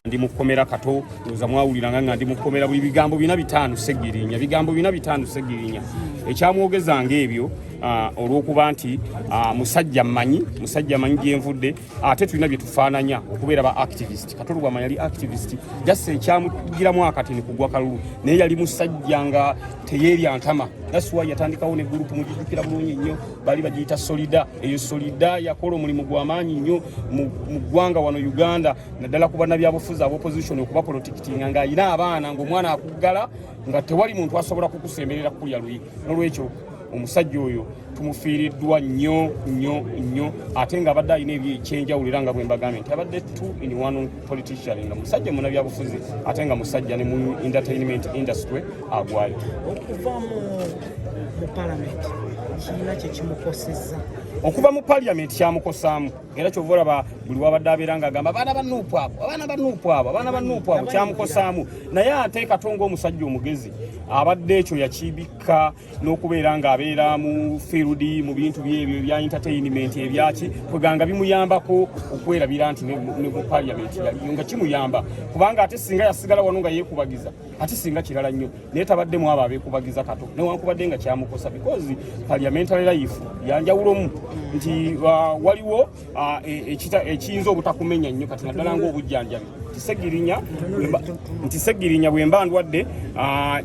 Ndi mu kkomera Kato, ndowooza mwawuliranga nga ndi mu kkomera buli bigambo bina bitaano Segirinya, bigambo bina bitaano Segirinya. Ekyamwogezanga ebyo olw'okuba nti musajja mmanyi, musajja mmanyi gyenvudde, ate tulina bye tufaananya okubeera ba activist. Kato Lubwama yali activist, just ekyamugiramu akati kugwa kalulu, naye yali musajja nga teyeerya ntama. That's why yatandikawo ne group, mugijjukira bulungi nnyo, baali bagiyita Solida. Eyo Solida yakola omulimu gw'amaanyi nnyo mu ggwanga wano Uganda, naddala ku bannabyabufuzi ab'opposition, okuba protectinga ng'ayina abaana, ng'omwana akuggala nga tewali muntu asobola kukusemberera kukulya luyi. N'olwekyo omusajja oyo tumufiiriddwa nnyo nnyo nnyo, ate ng'abadde alina ekyenjawulo, era nga bwe mbagambye nti abadde two in one politician, nga musajja munnabyabufuzi ate nga musajja ne mu entertainment industry agwayo. Okuva mu palamenti kirina kyekimukosezza? Okuva mu parliament kyamukosaamu, era kyova olaba buli wabadde abeera ng'agamba abaana ba NUP abo, abaana ba NUP abo, abaana ba NUP abo, kyamukosaamu. Naye ate Kato nga omusajja omugezi abadde ekyo yakibikka n'okubeera ng'abeera mu field, mu bintu byebyo ebya entertainment ebyaki, kweganga bimuyambako okwerabira nti ne mu parliament yaliyo, nga kimuyamba, kubanga ate singa yasigala wano nga yeekubagiza, ate singa kirala nnyo. Naye tabaddemu abo abeekubagiza Kato, newankubadde nga kyamukosa, because parliamentary life yanjawulomu nti waliwo ekiyinza obutakumenya nnyo kati, naddala ng'obujjanjabi. Nti Segirinya bwe mba ndwadde,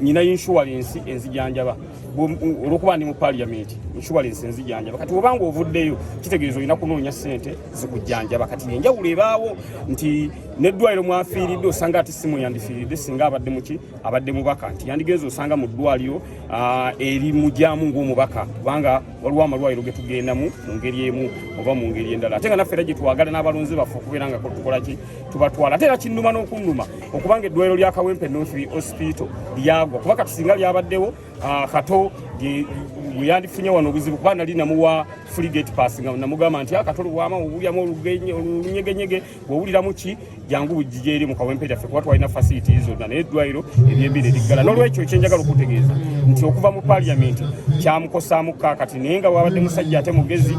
nyina insurance enzijanjaba. Olwokuba ndi mu parliament, insurance enzijanjaba. Kati obanga ovuddeyo, kitegeeza olina kunoonya ssente zikujjanjaba. Kati enjawulo ebaawo nti n'eddwaliro mwafiiridde, osanga ate simu yandifiiridde singa abadde muki, abadde mubaka, nti yandigenza osanga mu ddwaliro erimugyamu ng'omubaka, kubanga waliwo amalwaliro ge tugendamu mu ngeri emu oba mu ngeri endala, ate nga naffe era gye twagala n'abalonzi baffe okubeera nga tukola ki, tubatwala. Ate era kinnuma n'okunnuma okubanga eddwaliro lya Kawempe North Hospital lyagwa, kuba kati singa lyabaddewo, Kato bwe yandifunye wano obuzibu, kuba nali namuwa free gate pass, nga namugamba nti, "Kato Lubwama, owuliramu olunyegenyege, bw'owuliramu ki, jangu bujjije eri mu Kawempe lyaffe," kuba twalina facilities zonna, naye eddwaliro ebyembiri eriggala. N'olwekyo ekyenjagala okutegeeza nti okuva mu parliament kyamukosaamu kakati, naye nga bwabadde musajja ate mugezi,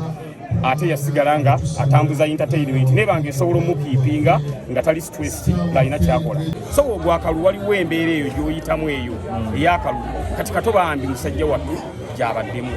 ate yasigala nga atambuza entertainment nebanga esobola omukeepinga nga tali stressed, ng'alina kyakola. So ogwakalulu waliwo embeera eyo gy'oyitamu eyo ey'akalulu. Kati Kato bambi musajja wattu gy'abaddemu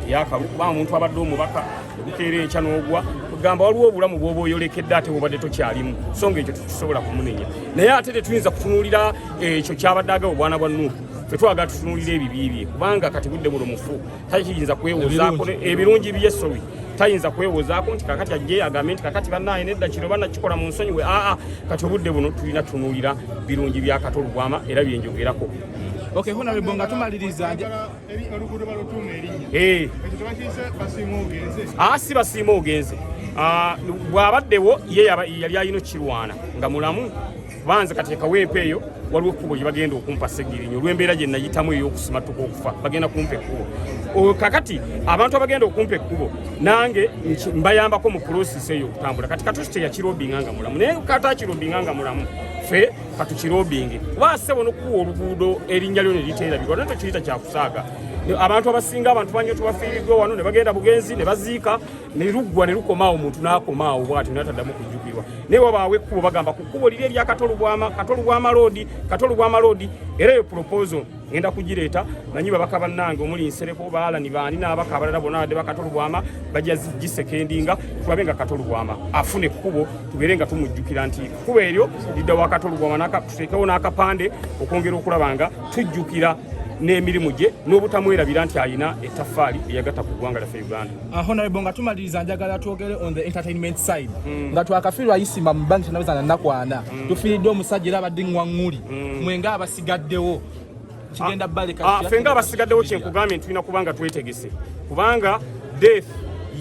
ey'akalulu, kubanga omuntu abadde omubaka obukeera enkya n'ogwa, kugamba waliwo obulamu bw'oba oyolekedde ate bwobadde tokyalimu, so nga ekyo tetusobola kumunenya. Naye ate tetuyinza kutunuulira ekyo kyabadde agaba obwana bwa NUP. Ffe twagala tutunuulira ebibi bye, kubanga kati budde buno mufu, takiyinza kwewozaako ebirungi bye, sorry, tayinza kwewozaako nti kakati ajje agambe nti kakati bannaye nedda, kino banakikola mu nsonyiwe. Aa, kati obudde buno tulina tunuulira birungi bya Kato Lubwama, era byenjogerako. Okay, honorable, nga tumaliriza Oluguudo balutuuma erinnya. Ekyo tebakiyise basiima ogenze? Aa, si basiima ogenze. Bw'abaddewo ye yali alina okukirwana nga mulamu. Banze kati ekawempe eyo waliwo ekkubo lye bagenda okumpa Segirinya, olw'embeera gye nayitamu ey'okusimatuka okufa, bagenda kumpa ekkubo. Kakati abantu abagenda okumpa ekkubo nange mbayambako mu process eyo okutambula. Kati Katusi teyakilobbyinga nga mulamu, naye kata akilobbyinga nga mulamu, ffe katukilobbyinge, kuba ssebo n'okukuwa oluguudo erinnya lyo ne liteerabirwa, naye tokiyita kyakusaaga. Abantu abasinga, abantu banyo tubafiiriddwa wano ne bagenda bugenzi ne baziika ne luggwa ne lukomaawo, omuntu n'akomaawo bw'atyo n'ataddamu kujjukirwa. Naye wabaawo ekkubo, bagamba ku kkubo liri erya Kato Lubwama, Kato Lubwama Road, Kato Lubwama Road. Era eyo proposal ngenda kugireeta. Manyi babaka bannange omuli Nsereko, Baalani, baani n'abaka abalala bonna badde ba Kato Lubwama, bajja gisecondinga, tulabe nga Kato Lubwama afuna ekkubo, tubeere nga tumujjukira nti ekkubo eryo lidda wa Kato Lubwama, tuteekewo n'akapande okwongera okulaba nga tujjukira n'emirimu gye n'obutamwerabira nti alina ettaffaali eyagatta ku ggwanga lyaffe Uganda. Honorable, nga tumaliriza, njagala twogere on the entertainment side. Nga twakafiirwa Isima mu bbanga tanaweza na nnaku 40, tufiiriddwa omusajja era abadde ŋŋwaŋŋuli. Mwe nga abasigaddewo, kigenda baleka? Ffe nga abasigaddewo, kyenkugambye nti tulina kuba nga twetegese, kubanga death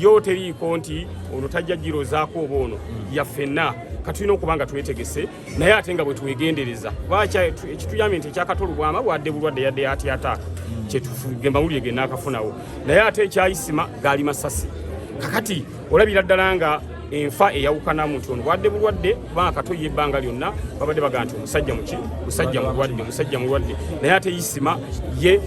yo teriiko nti ono tajja girozaako oba ono, yaffenna. Katulina okuba nga twetegese, naye ate nga bwe twegendereza, kuba ekituyambye nti ekya Kato Lubwama bwadde bulwadde, yadde ati ataaka ge mawulire ge naakafunawo, naye ate ekyayisima gaali masasi. Kakati olabira ddala nga enfa eyawukanamu nti ono bwadde bulwadde, kubanga Kato ye ebbanga lyonna babadde bagaa nti omusajja muki, musajja mulwadde, musajja mulwadde, naye ate Isima ye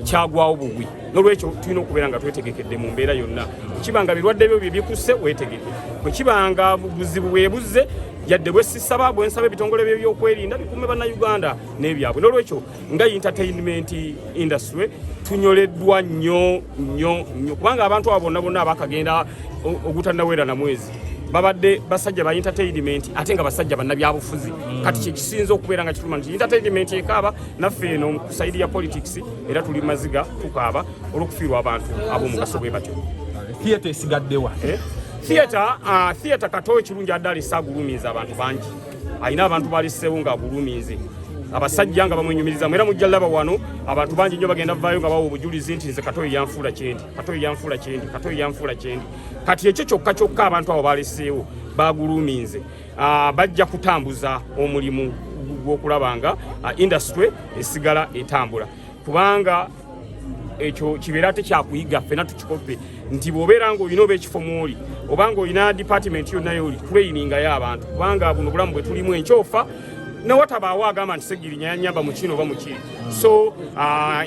kyagwawo bugwi. Nolwekyo tulina okubeera nga twetegekedde mu mbeera yonna. Kibanga birwadde byo byebikusse, weetegeke. Bwe kibanga buzibu bwebuzze, Yadde bwe sisaba, bwe nsaba ebitongole byebyokwerinda bikume Bannayuganda n'ebyabwe. N'olwekyo nga entertainment industry tunyoleddwa nnyo nnyo nnyo, kubanga abantu abo bonna bonna abakagenda ogutannawera na mwezi babadde basajja ba entertainment, ate nga basajja bannabyabufuzi. Kati kyekisinza okubeera nga kituluma nti entertainment ekaaba, naffe eno ku side ya politics era tuli maziga, tukaaba olw'okufiirwa abantu ab'omugaso bwe batyo. Theatre esigaddewa? Eh? Theatre Kato ekirungi adde alese agulumiza abantu bangi, alina abantu baleseewo ng'agulumize abasajja nga bamwenyumirizamu. Era mujja laba wano abantu bangi nnyo bagenda vaayo nga bawa obujulizi nti nze Katoyo yanfuula kyendi, Katoyo yanfuula kyendi, Katoyo yanfuula kyendi. Kati ekyo kyokka kyokka abantu abo baleseewo baguluminze, bajja kutambuza omulimu gw'okulaba nga industry esigala etambula, kubanga ekyo kibeera ate kyakuyiga ffena tukikope nti bw'obeera ng'olina oba ekifo mwoli oba ng'olina department yonna yoli, trainingayo abantu, kubanga buno obulamu bwe tulimu, enkyofa newatabaawo agamba nti Segirinya yanyamba mu kino oba mu kiri. So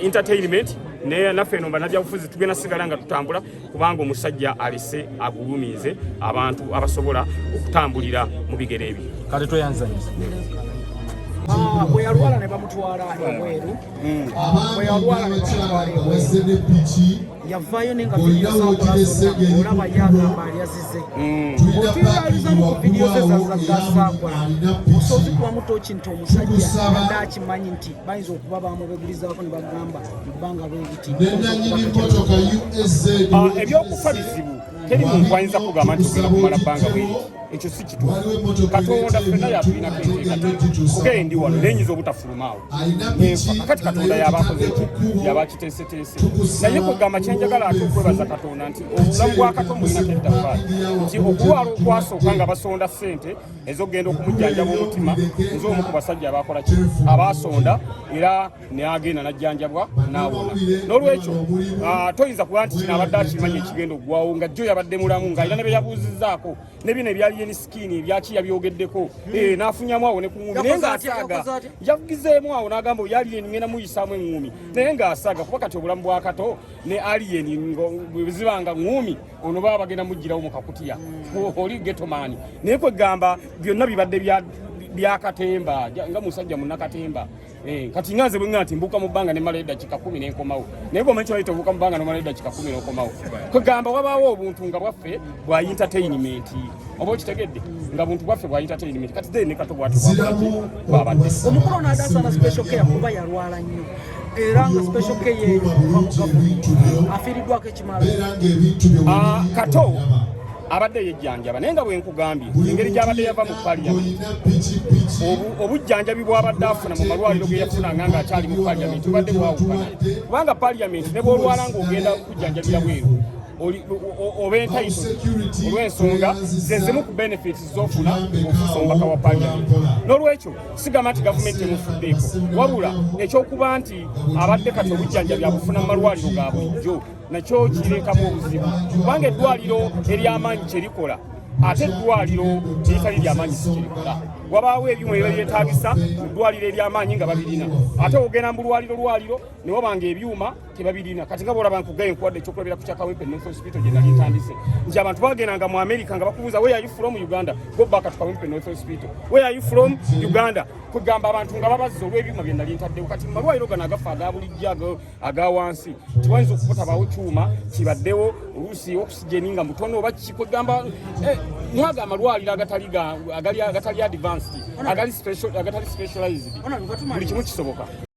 entertainment naye naffe eno bannabyabufuzi tugenda sigala nga tutambula, kubanga omusajja alese agulumize abantu abasobola okutambulira mu bigere ebyo. Kale, tweyanzanyiza. Ah, bwe yalwala ne bamutwala ebweru. Bwe yalwala ne bamutwala ebweru, Wazze ne piki. Yavaayo ne nga Olina vidiyo zakola w'ogira zonna essenge olaba eri ku yagamba ali azize. Tulina Otunuulizamu ku vidiyo ze zazakola, alina piki. osozikubamu toki nti omusajja Tukusaba. adde akimanyi nti bayinza okuba bamubegulizaako ne bagamba mu bbanga bwebiti. Ne nanyini mmotoka USZ. Ah, ebyokufa bizibu, teri muntu ayinza kugamba nti ogenda kumala bbanga bweri, ekyo si kituufu. Waliwo emmotoka Katonda ereeta ffenna ebintu yatulinako ate nga enteekateeka. Ogendi wano nenyinza obutafulumaawo Alina nenfa. piki. Kakati Katonda Naye yaba akoze tutadde ki? ku kkubo. Yaba akiteeseteese. Tukusaba Naye kugamba kyenjagala ate okwebaza Katonda nti obulamu bwa Kato mulinako ettaffaali nti okulwala okwasooka nga basonda ssente ez'okugenda okumujjanjaba omutima, nze omu ku basajja abakola ki, abasonda, era neagenda najjanjabwa n'awona. N'olwekyo toyinza kuba nti kino abadde akimanyi ekigenda okugwawo, nga jjo yabadde mulamu, ng'alina ne be yabuuzizzaako ne bino ebya Alien Skin ebyaki yabyogeddeko. Eh, n'afunyamu awo ne ku ŋŋumi naye Yakoze atya? ng'asaaga. Yakoze atya? Yavugizeemu awo n'agamba oyo Alien ngenda muyisaamu eŋŋumi, naye ng'asaaga, kuba kati obulamu bwa Kato ne Alien bwe zibanga ŋŋumi, ono baba bagenda mugirawo mu kakutiya oli getomaani. Naye kwegamba byonna bibadde byakatemba nga musajja munnakatemba. Eh, kati nga nze bwe nti mbuuka mu bbanga nemala eddakiika 10 nenkomawo, naye gomanyi kibayita obuuka mu bbanga nomala eddakiika 10 nokomawo. Kwegamba wabaawo obuntu nga bwaffe bwa entertainment, oba okitegedde, nga buntu bwaffe bwa entertainment. Kati then ne Kato bwatyo Ziramu. bwabadde. Omukulu ono adde asaana special care, kuba yalwala nnyo, era nga special care yeeyo okuva mu gavumenti afiiriddwako ekimala. Beera ng'ebintu byo Ah, webiri Kato obiraba. abadde yejjanjaba, naye nga bwe nkugambye Buli engeri gy'abadde muntu yava mu yenna parliament, ng'olina pikipiki, obujjanjabi bw'abadde afuna mu malwaliro ge yafunanga ng'akyali mu parliament bubadde bwawukana, kubanga parliament ne bw'olwala ng'ogenda kujjanjabira bweru oba entitled, olw'ensonga ze zimu ku benefits z'ofuna ng'ofuuse omubaka wa parliament. N'olwekyo sigamba nti gavumenti emufuddeeko, wabula ekyokuba nti abadde kati obujjanjabi abufuna mu malwaliro ga bulijjo nakyo kireetamu obuzibu, kubanga eddwaliro ery'amaanyi kyerikola ate eddwaliro eritali lyamaanyi si kirikola. Wabaawo ebyuma ebiba byetaagisa mu ddwaliro ery'amaanyi nga babirina, ate ogenda mu bulwaliro lwaliro ne waba nga ebyuma tebabirina. Kati nga bwolaba nkugaye nkuwadde ekyokulabira ku kya Kawempe North Hospital gye nali ntandise, nti abantu bagendanga mu America nga bakubuuza, "Where are you from?" "Uganda." "Go back to Kawempe North Hospital." "Where are you from?" "Uganda." Kugamba abantu nga babazza olw'ebyuma bye nali ntaddewo. Kati mu malwaliro gano agafa aga bulijjo aga wansi tiwayinza okubutabaawo kyuma kibaddewo, oluusi oxygen nga mutono oba kikwegamba mwaga amalwaliro agatali agali advanced, agali special, agatali specialized, buli kimu kisoboka.